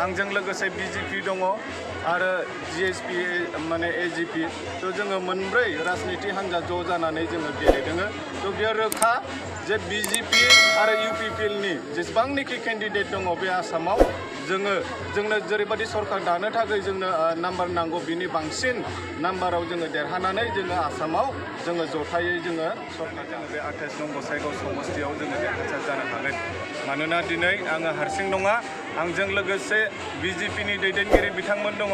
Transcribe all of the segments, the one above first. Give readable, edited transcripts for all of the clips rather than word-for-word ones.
आंजों लोगोसे बिजेपि दङ आरो जिएसपि माने एजिपि तो जोङो मोनब्रै राजनीति हान्जा ज' जानानै जोङो गेलेदोङो तो बेयो रोखा जे बिजेपि आरो इउपिपिएलनि जेसेबांनाखि केन्डिडेट दङ बे आसामाव जोंनो जेरैबायदि सरकार दानो थाखाय जोंनो नाम्बार नांगौ बिनि बांसिन नाम्बाराव जोङो देरहानानै जोङो आसामाव जोङो जथायै जोङो सरकार जोङो बे 28 नं गसाइगाव समस्तियाव जोङो देरहासार जानो हागोन मानोना दिनै आङो हारसिं नङा आंजों लोगोसे बिजेपिनि दैदेनगिरि बिथांमोन दङ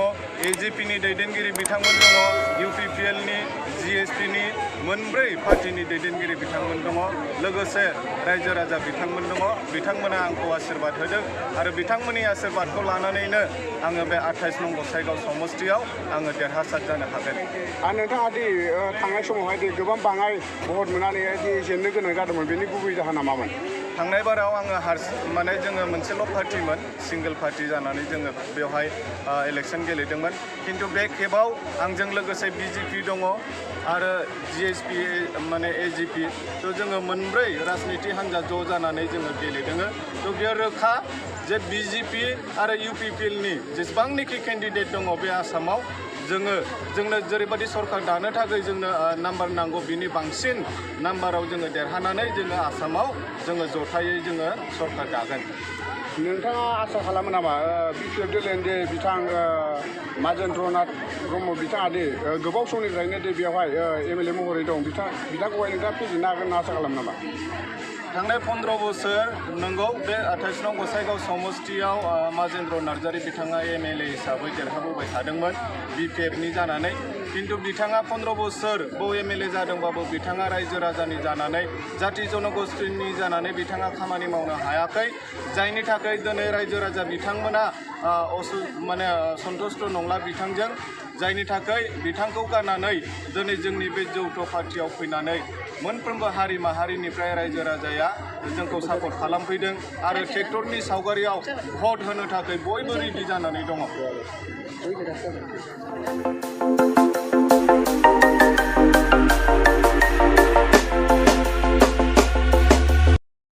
एजिपिनि दैदेनगिरि बिथांमोन दङ इउपिपिएलनि जिएसपिनि मोनब्रै पार्टिनि दैदेनगिरि बिथांमोन दङ लोगोसे रायजो राजा बिथांमोन दङ बिथांमोना आंखौ आशीर्बाद होदों आरो बिथांमोननि आशीर्बादखौ लानानैनो आङो बे 28 नं गसाइगाव समस्तियाव आङो देरहासार जानो हागोन नोंथाङा दि थांनाय समावहाय दि गोबां बाङाय भट मोननानै दि जेननो गोनां जादोंमोन बेनि गुबै जाहोना मामोन थांनाय बाराव आङो माने जोङो मोनसेल' पार्टिमोन सिंगल पार्टि जानानै जोङो बेवहाय इलेक्सन गेलेदोंमोन खिन्थु बे खेबाव आंजों लोगोसे बिजेपि दङ आरो जिएसपि माने एजिपि तो जोङो मोनब्रै राजनीति हान्जा ज' जानानै जोङो गेलेदोङो तो बेयो रोखा जे बिजेपि आरो इउपिपिएलनि जेसेबांनाखि केन्डिडेट दङ बे आसामाव जोंनो जेरैबायदि सरकार दानो थाखाय जोंनो नाम्बार नांगौ बिनि बांसिन नाम्बाराव जोङो देरहानानै जोङो आसामाव जोङो जथायै जोङो सरकार दागोन नोंथाङा आसा खालामो नामा बिपिएफ दोलोनि बिथां माजेन्द्रनाथ ब्रह्म बिथाङा दि गोबाव समनिफ्रायनो दि बेवहाय एमएलए महरै दं बिथांखौहाय नोंथाङा फेजेननो हागोन होनना आसा खालामो नामा थांनाय 15 बोसोर नंगौ बे 28 नं गसाइगाव समस्तियाव माजेन्द्र नार्जारी बिथाङा एमएलए हिसाबै देरहाबोबाय थादोंमोन बिपिएफनि जानानै किन्तु बिथाङा 15 बोसोर एमएलए जादोंबाबो बिथाङा रायजो राजानि जानानै जाति जनगोष्ठीनि जानानै बिथाङा खामानि मावनो हायाखै जायनि थाखाय दिनै रायजो राजा बिथांमोना माने सन्तुष्ट नंला बिथांजों जायनि थाखाय बिथांखौ गारनानै दिनै जोंनि बे जौथ पार्टियाव फैनानै मोनफ्रोमबो हारि माहारिनिफ्राय रायजो राजाया जोंखौ सापर्ट खालामफैदों आरो ट्रेक्टरनि सावगारियाव भट होनो थाखाय बयबो रेडि जानानै दङ